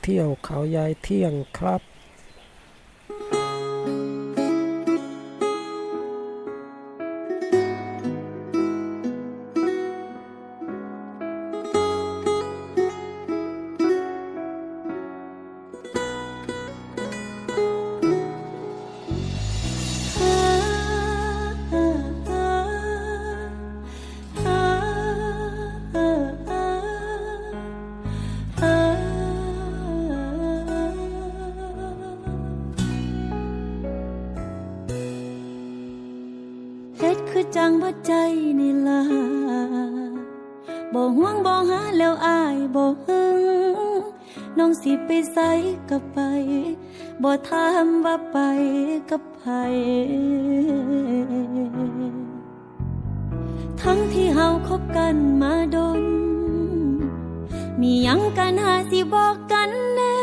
เที่ยวเขายายเที่ยงครับ ເຮັດຄືຈັ່ງເບິດໃຈນີ້ລະ ບໍ່ຫວງບໍ່ຫາແລ້ວອ້າຍບໍ່ຫຶງ ນ້ອງຊິໄປໃສກໍໄປ ບໍ່ຖາມວ່າໄປກັບໃຜ ທັງທີ່ເຮົາຄົບກັນມາດົນ ມີຫຍັງກັນຫາຊິບອກກັນແນ່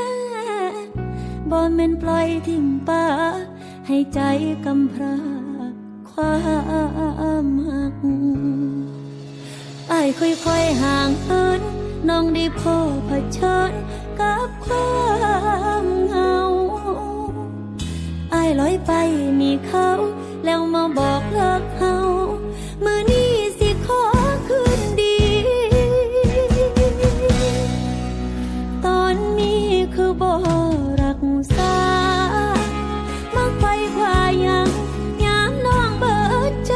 ບໍ່ແມ່ນປ່ອຍຖິ້ມປະ ໃຫ້ໃຈກຳພຣາຄວາມຮັກ ອ້າຍຄ່ອຍໆຫ່າງເຫີນ ນ້ອງໄດ້ພໍ້ຜະເຊີນກັບຄວາມເຫງົາ ອ້າຍລອຍໄປມີເຂົາ ແລ້ວມາບອກເລີກເຮົາ ມື້ນີ້ຊິຂໍຄືນດີ ຕອນນີ້ຄືບໍ່ຮັກສາ ມັກໄຂວ່ຄວ້າຫຍັງ ຍາມນ້ອງເບິດໃຈ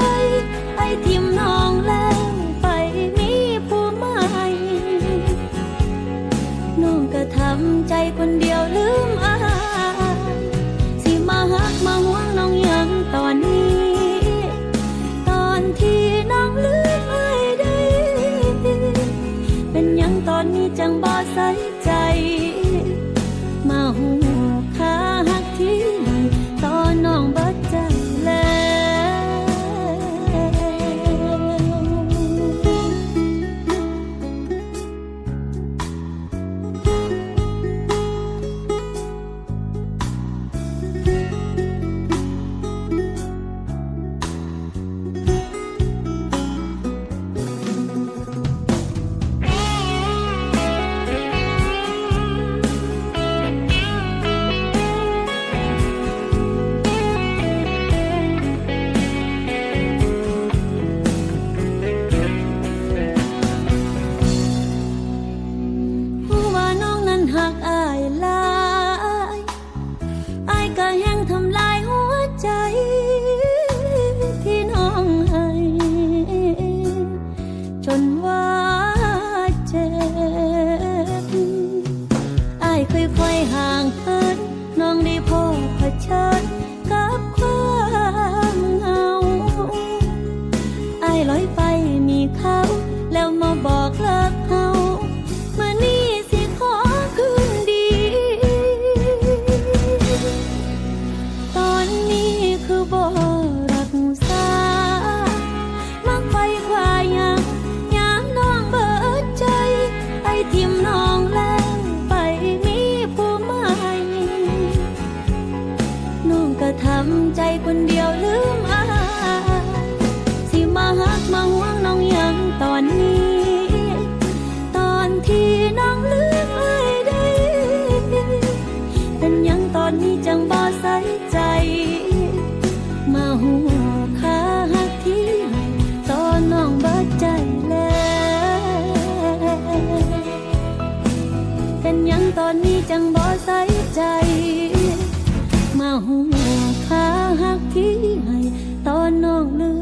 ອ້າຍຖິ້ມນ້ອງແລ້ວໄປມີຜູ້ໃໝ່ ນ້ອງກໍທຳໃຈຄົນດຽວລືມອ້າຍ ຊິມາຮັກມາຫວງນ້ອງຫຍັງຕອນນີ້ ຕອນທີ່ນ້ອງລືມອ້າຍໄດ້ ເປັນຫຍັງຕອນນີ້ຈັ່ງບໍ່ໃສ່ໃຈ ມາຮູ້ຄ່າຮັກທີ່ໃຫ້ຕໍ່ນ້ອງເບິດໃຈແລ້ວ ຮູ້ວ່ານ້ອງນັ້ນຮັກອ້າຍຫຼາຍ ອ້າຍກໍແຮ່ງທຳລາຍຫົວໃຈທີ່ນ້ອງໃຫ້ ຈົນວ່າເຈັບ ອ້າຍຄ່ອຍໆຫ່າງເຫີນ ນ້ອງໄດ້ພໍ້ຜະເຊີນກັບຄວາມເຫງົາ ອ້າຍລອຍໄປມີເຂົາ ແລ້ວມາບອກເລີກເຮົາ ມື້ນີ້ຊິຂໍຄືນດີ ຕອນນີ້ຄືບໍ່ຮັກສາ ມັກໄຂວ່ຄວ້າຫຍັງ ຍາມນ້ອງເບິດໃຈ ອ້າຍຖິ້ມນ້ອງແລ້ວໄປມີຜູ້ໃໝ່ ນ້ອງກໍທຳໃຈຄົນດຽວລືມອ້າຍ ຊິມາຮັກມາຫວງນ້ອງຫຍັງຕອນນີ້ ຕອນທີ່ນ້ອງລືມອ້າຍໄດ້ ເປັນຫຍັງຕອນນີ້ຈັ່ງບໍ່ໃສ່ໃຈ ມາຮູ້ຄ່າຮັກທີ່ໃຫ້ຕໍ່ນ້ອງເບິດໃຈແລ້ວ ເປັນຫຍັງຕອນນີ້ຈັ່ງບໍ່ໃສ່ໃຈ ມາຮູ້ຄ່າຮັກທີ່ໃຫ້ຕໍ່ນ້ອງເຫຼື